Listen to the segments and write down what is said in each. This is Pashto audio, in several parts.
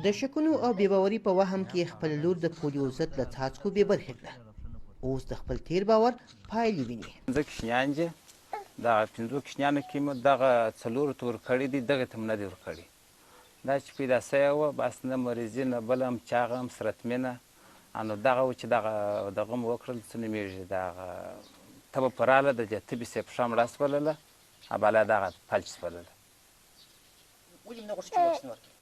د شکونو او بې باوري په وهم کې یې خپله لور د پولیو ضد له څاڅکو بې برخې کړه. اوس د خپل تېر باور پایلې ویني. پنځه کوچنیان دي، دغه پنځو کوچنیانو کې مو دغه څلورو ته ورکړي دي، دغې ته مو نه دي ورکړي. دا چې پیدا شوی و، بس نه مریضي نه بله هم چاغه هم سرتمینه، نو دغه و چې دغه دغه مو وکړل، څه نومېږي دغه تبه په راله، د دې تبې سه پښه مړه شولله، بالا دغه فلج شولله. ولې مو نه غوښتل چې واکسین ورکړئ؟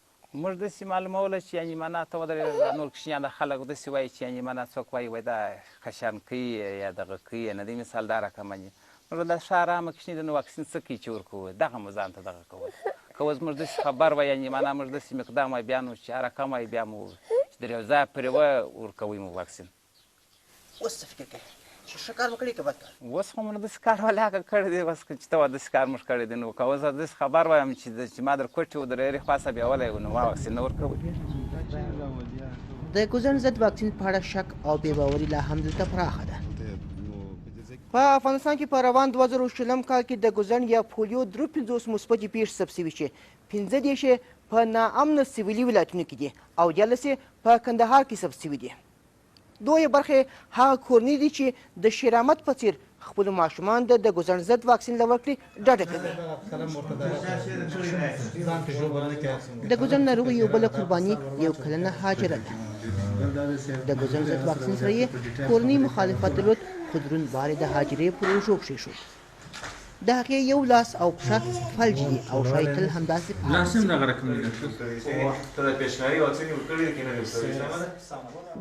موږ داسې معلوموله چې یعنې معنا ته ودرېږه، نور کوچنیان د خلک داسې وایي چې یعنې معنا څوک وایي وایي دا کشان کوي یا دغه کوي نه دی مثال دا رقم باندې موږ دا ښه ارامه کوچني ده، نو واکسین څه کوي چې ورکوو، دغه مو ځان ته دغه کول. که اوس موږ داسې خبر وای یعنې معنا موږ داسې مقدام وای بیا نو چې هر رقم وای بیا مو چې در یو ځای پرې وه ورکوئ مو واکسین. اوس څه فکر کوې چې ښه کار مو کړی که بد کار؟ اوس خو موږ داسې کار ولاکه کړی دی، اوس چې ته وا داسې کار موږ کړی دی، نو که اوس داسې خبر وایم چې چې ما در کوټې و در هرې خوا څخه بیولی و، نو ما واکسین نه ورکوي. د ګوزڼ ضد واکسین په اړه شک او بې باوري لا هم دلته پراخه ده. په افغانستان کې په روان 2020 کال کې د ګوزڼ یا پولیو 53 مثبتې پېښې ثبت شوي چې 35 یې په ناامنه سویلي ولایتونو کې دي او 13 یې په کندهار کې ثبت شوي دي. لویه برخه یې هغه کورنۍ دي چې د شیراحمد په څیر خپلو ماشومانو ته د ګوزڼ ضد واکسین له ورکړې ډډه کوي. د ګوزڼ ناروغي یو بله قرباني یو کلنه هاجره ده. د ګوزڼ ضد واکسین سره یې کورنۍ مخالفت درلود، خو دروند بار یې د هاجرې پر اوږو کښېښود. د هغې یو لاس او پښه فلج دي او ښايي تل همداسې پاتې شي.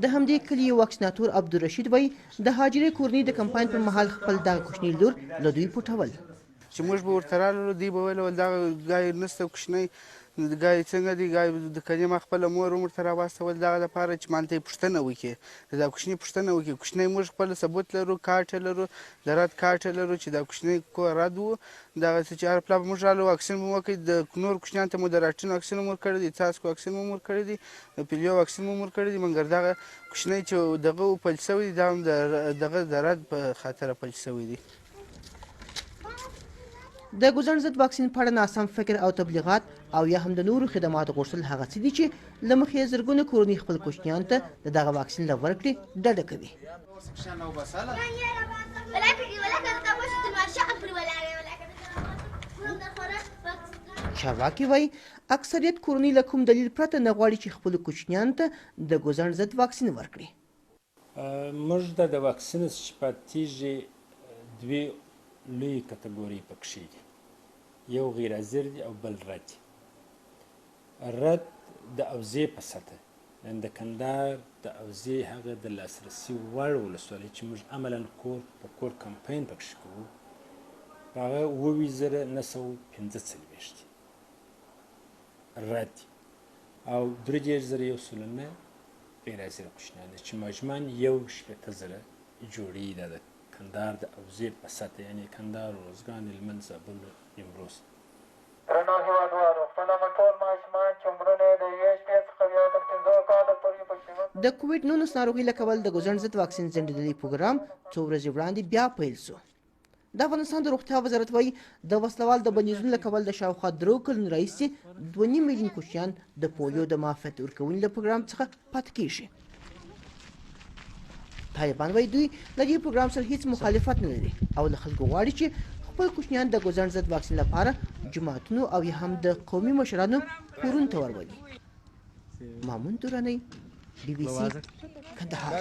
د همدې کلي یو واکسیناتور عبدالرشید وايي، د هاجرې کورنۍ د کمپاین پر مهال خپل دغه کوچنی لور له دوی پټول. چې موږ به ورته راللو دوی به ویل دغه ګای نشته کوچنی ګای څنګه دی ګای د کنې ما خپله مور هم ورته راواستول دغه لپاره چې مالته یې پوښتنه وکړي، د دا کوچني پوښتنه وکړي. کوچنی موږ خپل ثبوت لرو، کارت یې لرو، د رد کارت یې لرو چې دا کوچنی کور رد و. دغه څه چې هر پلا به موږ رالو واکسین به مو وکړي. د نور کوچنیان ته مو د راټین واکسین هم ورکړی دی، څاڅکو واکسین هم ورکړی دی، د پولیو واکسین هم ورکړی دی، مګر دغه کوچنی چې دغه پلي شوی دی دا هم دغه د رد په خاطر پلي شوی دی. د ګوزڼ ضد واکسین په اړه ناسم فکر او تبلیغات او یا هم د نورو خدماتو غوښتل هغه څه دي چې له مخې یې زرګونه کورنۍ خپل کوچنیانو ته د دغه واکسین له ورکړې ډډه کوي. چارواکي وايي، اکثریت کورنۍ له کوم دلیل پرته نه غواړي چې خپلو کوچنیانو ته د ګوزڼ ضد واکسین ورکړي. موږ ته د واکسینو چې پاتېږي دوې لویې کتګورۍ پکښې دي، یو غیر حاضر دي او بل رد دي. رد د اوزې په سطح، یعنې د کندهار د اوزې هغه د لاسرسي وړ ولسوالۍ چې موږ عملاً کور په کور کمپاین پکښې کوو، په هغه 27945 دي رد دي، او 33109 غیر حاضر کوچنیان دي چې مجموعاً 61 زره جوړې ده د کندهار د اوزې په سطح، یعنې کندهار، ارزګان، هلمند، زابل، نیمروز. درنو هیوادوالو، خپل هغه ټول ماشومان چې عمرونه یې د یوې شپې څخه بیا تر پنځو کالو پورې په د کوویډ 19 ناروغۍ له کبله د ګوزڼ ضد واکسین ځنډېدلی پروګرام څو ورځې وړاندې بیا پیل شو. د افغانستان د روغتیا وزارت وایي، د وسلوال د بندیزونو له کبله د شاوخوا درو کلونو راهیسې 2.5 میلیون کوچنیان د پولیو د معافیت ورکونې له پروګرام څخه پاتې کیږي. طالبان وایي دوی له دې پروګرام سره هیڅ مخالفت نه لري او له خلکو غواړي چې خپل کوچنیان د ګوزڼ ضد واکسین لپاره جوماتونو او یا هم د قومي مشرانو کورونو ته ورولي. مامون درانی، بي بي سي، کندهار.